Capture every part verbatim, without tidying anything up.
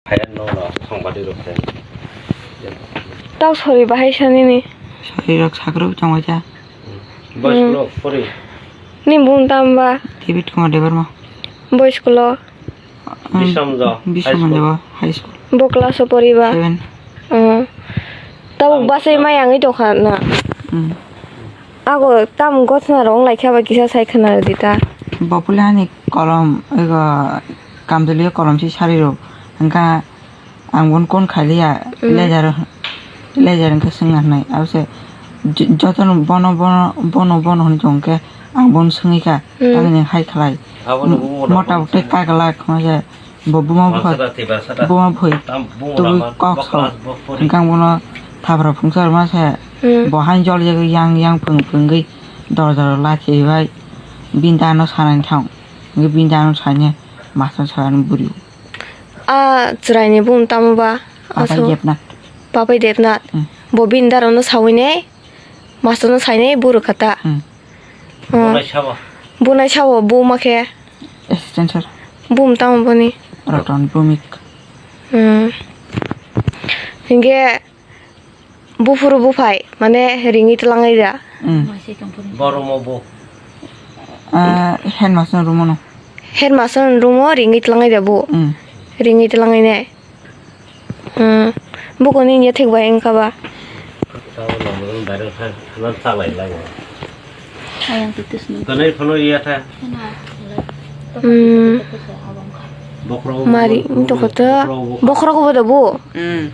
Haya no no songba di rok. Tau sori bahai sanini. Sori rok sakro chongwacha. Boys Hmm. Lo pori. Ni bum tamba. David Kumar Debbarma. Boys lo. Bisamjo High School. Bisamjo High School. Bo class o poriba. Seven. Hmm. Tau basai mai angwi tongkha na. Hmm. Ago tam gotna rong lai kha ba kisa sai khna di ta. Bopuli hani kolom ego kamjali kolom si sari rok. Hingka ang bon kon khaliya Mm. lejar lejar hingka swnga hnai. Abo se j-, jotono bono bono bono bono hwnwi tong khe ang bon swngwi kha. Mm. Tamoni hai khlai. Mota bo tei kagla khma se. Bo buma buha, buma buhoi tubui kok sao. Hingkang bono thapra phungsa rwma se. Hmm. Bo hain jol jagwi yang yang phung phungwi dorja rok lachibai bini dano sanani thang. Hingke bini dano sanya masang sanani bwrwi. A chwraini bumung tamo ba? Papai Debnath. Papai Debnath. Hmm. Bo bini dano sawinai masang no sainai buru kata. Hmm. Hmm. Bunai sabo. Bunai sabo, buma khe? Assistant sir. Bum tamo boni? Ratan Bumik. Hmm. Hingke buphuru buphai, mane ringwi tlangai da? Hmm. Boromo bo. Ah, headmaster room no. Headmaster room o ringwi tlangai da bo? Hmm. Ringwi tlangai ne? Hmm. Buko ni ya thik bai wngkha ba? Tamo nang nang direct ha, hanan salai lai. Ayang titis ni. Kanai phano iya tha. Hmm. Bokhorok Mari, bokhorok ini toko ta. Bokhorok bokhorok. Bokhorok bo da bo? Hmm.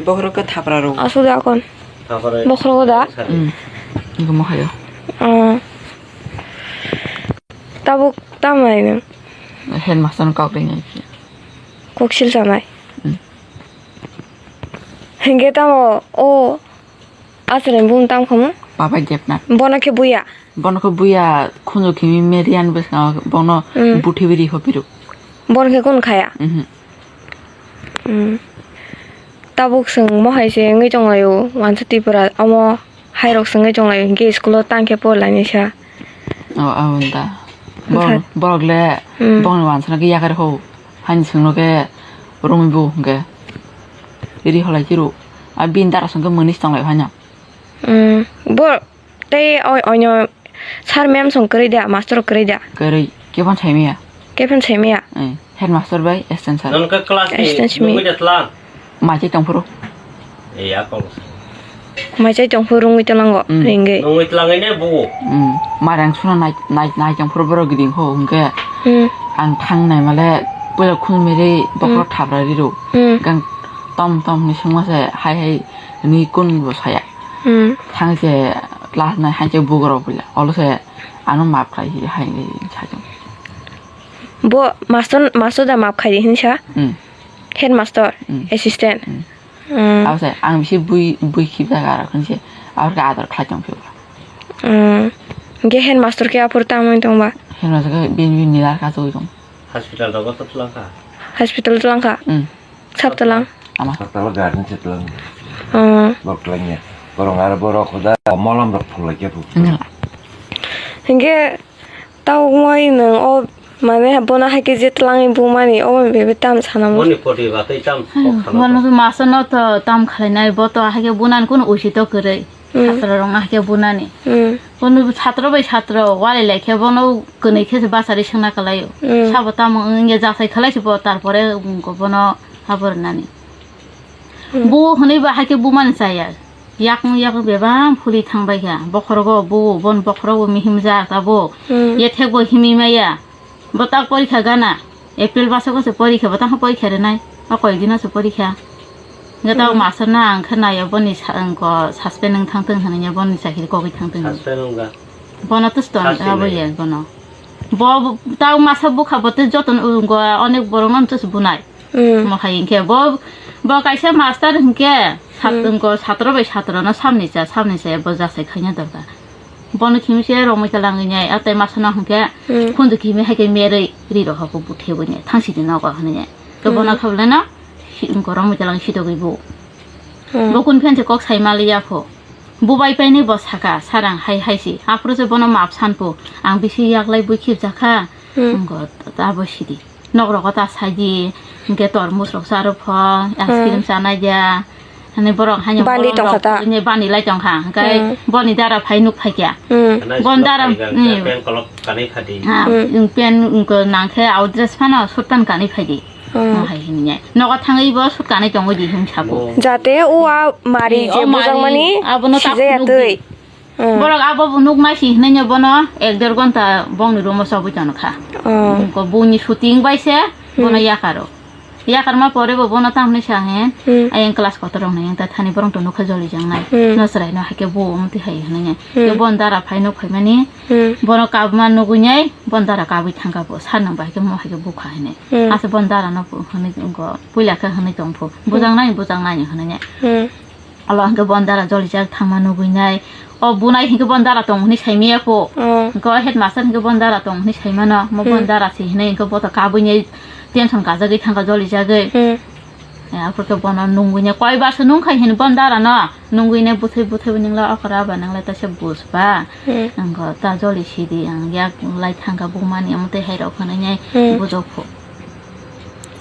Bokhorok ke thapra ro. Asu da kon. Thapra. Bokhorok da? Hmm. Iko mo hayo. Hmm. Tabuk tamai nang. Headmaster kok ringai. Koksil sanai. Hmm. Hingke tamo o aswrani bumung tamo khamu? Papai Debnath. Bono khe buya? Bono khe buya khunju khimi Marian bwskango bono Hmm. Buthibiri hopiro. Bono khe kunu khaya? Mhm. Hmm. Tabuk chwng mohai se wngwi tonglaio wansa Tripura omo. Hai rok swngwi tong lai hinkhe school o tang khe por lainai sa. O, aboni da. Borok, Wngkha. Borok le Hmm. bongni wansana khe yakar ho. Hani swngno khe romwi bo hinkhe. Ri holai khe ro. A bini dara swngkhe mwnwi se tong lai phano. Hmm. Bo tei o, oino sir ma'am song kwrwi da, master rok kwrwi da? Kwrwi. Khe phano sai maya. Khe phano sai maya? Eh, headmaster bai assistant sir. Nang khe class ni Assistant simi. Nungwi da tlang? Maichai tongphuru. Eh, ya kok. Maichai tongphuru rungwi tlango, Mm. ringwi. Nungwi tlangwi ne bu? Mm. Marang suna nai, nai, nai tongphuru borok giding ho hwnkhe. Mm. Ang thang nai male puila khulmiri bokhorok Mm. thapra riro. Mm. Kang tom tom ni sungma se hai hai ni kun bo saya. Mm. Thang se class nine hai se bugoro puila. Olo se ano map khai hai hai sajong. Bo master, master da map khai di hinsa? Mm. Headmaster, Mm. assistant. Mm. Mm. Abo se ang bisi bui, bui khibjak aro khe se abo khe ador khlai tong phio. Mm. Ge headmaster khe aphuru tamo wng tong ba? Headmaster khe bini bini nila kha tong. Hospital rogo to twlang kha? Hospital twlang kha? Mm. Sab twlang? Ama. Hospital garden se twlang. Mm. Bok twlang ya. Borong aro borok hoda molom rok phulai khe phu. Nila. Hingke Tamo nwng o mane bono hai khe je twlangwi bumani obo bebe tam sana muchung. Boni poti ba tei tam kok sana. Bono to masa no to tam khlainai, bo to hai khe bunani kuno usi to kwrwi. Hmm. Chatra rok no hai khe bunani. Hmm. Bono chatra bai chatra wali lai khe bono kwnwi khe se bachari swngna kwlaio. Hmm. Sabo tamo wngya jasai khlai se bo tarpore bono habor nani. Hmm. Bo hwnwi ba hai khe bumani chaya. Yakung yakung bebak phuli thang bai kha. Bokhorogo bo, bon bokhorogo mihim jak abo. Hmm. Yethek bo himi maya. Bo tak porikha gana. April maso se porikha, bo tak porikha rinai. O koi dino se porikha. Hingke tamo Hmm. master no ang khe naiya boni sa-, ang ko suspend wng thang thung hwnwi boni chakiri kogwi thang thung. Suspend wngkha. Bono tus ton Suspend abo nai. Ye bono. Bo, bo, tamo masa bukha bo tei joto no, onek borok no tus bunai. Mm. Mo hai hinkhe bo, bo kaisa master hinkhe sat-, Mm. wngko satro bai satro no samni cha, samni cha bo jasai khaina dorkar. Bono khimi se romwi twlangwi nai, a tei masa no hinkhe Mm. khunju khimi hai khe merwi ri rok bo buthebwi nai, thang sidi nogo hinwi nai. To bono Mm. khablai no si-, wngko romwi twlang sidogwi bo. Mm. Bo kun phen se kok sai maliya pho. Bo bai painwi bo saka, "Sir, ang hai hai si." Aphuru se bono map san pho, "Ang bisi yaklai bui khibjakha." Mm. Wngko abo sidi. nok rogo ta saidi, hwnkhe tormos rok cha rw pho, ice cream chanai ya. Hani borok haino bandi borok tongkha rok ta? Bini bandi lai tongkha, hwnkhe hmm, boni dara phai nuk phaikya. Hmm. Bon dara, hmm, pen kolok kanwi phadi. Ah, hmm, pen, wngkhe nangkhe au dress phano suit pant kanwi phaidi. Hmm. Hai hinwi nogo thangwi bo suit kanwi tongwi di hwn sabo. Jate o a mari je o mari bujakmani abono ta sijaya phunuk twi. Di. Hmm. Borok abo bo nuk nai si hinwi bono ek der gonta bongni room o chobwi tongkha. Hmm. Ko boni shooting bai se bono hmm, yakaro. Yakarma pore bo bono tamni sa he, hmm, ayang class kotor rok nai ta thani borok to nukha joli jang nai. Hmm. No chwrai no hai khe bo omo twi hai hinwi. Hmm. Ke bon dara phai nuk phaimani. Hmm. Bono kabma nugwi nai bon dara kabwi thangkha bo. Sar nang bai khe mo hai khe bukha hinwi. Hmm. Asa bon dara no hinwi go puila khe hinwi tong phu. Hmm. Bujang nai, bujang nai hinwi. Hmm. Olo hwnkhe bon dara jolijak thangma nugwi nai. O bunai hwnkhe bon dara tong hwnwi saimaya kho. Oh. Hwnkhe o headmaster hwnkhe bon dara tong hwnwi saimano. Mo bon hmm, dara se hwnwi hwnkhe bo to kabwi nai tension kajagwi thangkha jolijagwi. Hmm. Eh, aphuru khe bono nungwi nai koi bar se nungkha hini bon dara no. Nungwi nai bwthai bwthai bo ningla okra ba nangla ta se bus ba. Hmm. Hwnkhe ta joli sidi ang yak lai thangkha bumani omo tei hai rok hwnwi nai hmm, bujok kho.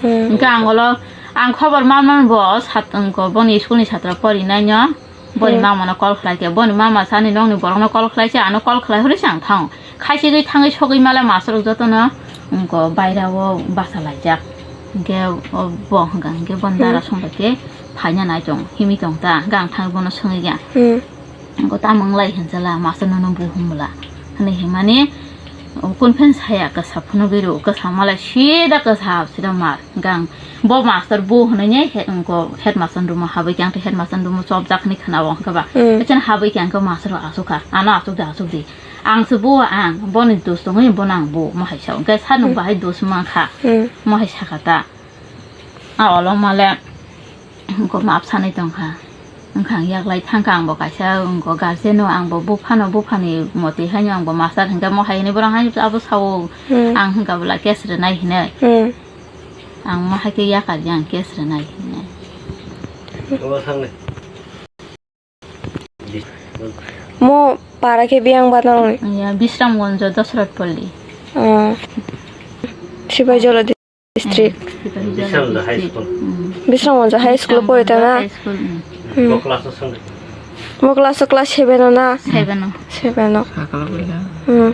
Hmm. Hwnkhe ang olo, ang khobor manmani bo sat-, wngkha boni school ni satra porinaino, boni hmm, mama no call khlai khe, boni mama sani nokni borok no call khlai se, ano call khlai hori se ang thango. Khaisigwi thangwi sogwi mala master rok jotono, wngkha baira o basa laijak. Hwnkhe o bo hwnkha, hwnkhe boni hmm, dara song bai khe phaina nai tong, himwi tong ta, hwnkhe ang thangwi bono swngwi ya. Hmm. Wngkha tamo wng lai hinjala, master nono bu hwnmwla. Hwnwi hinmani, o, kun phen saya kwsa phunugwi rw, kwsa malai sida kwsa sida mar. Gang bo master bu hwnwi ni he-, wngkha headmaster ni room o habwi khe, ang tei headmaster ni room o chopjak hwnwi khna o, wngkha ba? Hmm. Echeno habwi khe ang khe master rok achuk kha, ano achuk di, achuk di. Ang se bu, ang boni dos tongwi bono ang bu, mo hai sa. Hwnkhe sir nwng hmm, bahai dos mankha, hmm, mo hai sakha ta. A olo male. Wngkha map sanwi tongkha. Wngkha ang yaklai thangkha, ang bo kaisa wngkha guardian no, ang bo buphano, buphani motwi haino ang bo master hinkhe mo hai hinwi borok haino abo sao, hmm, ang hinkha bwla case rwnai hinwi. Hmm. Ang mo hai khe yakar ya ang case rwnai hinwi. Mo para khe biyang ba nang? Ya, Bisramganj, Dosrat Pally. Ah. Sipaijala district. Bisramganj High School. Hmm. Bisramganj High School pori ta na? High School, hmm. Hmm. Bo class o song. Bo class o class seven o na? Seven o. Seven o. Sakala boila. Hmm.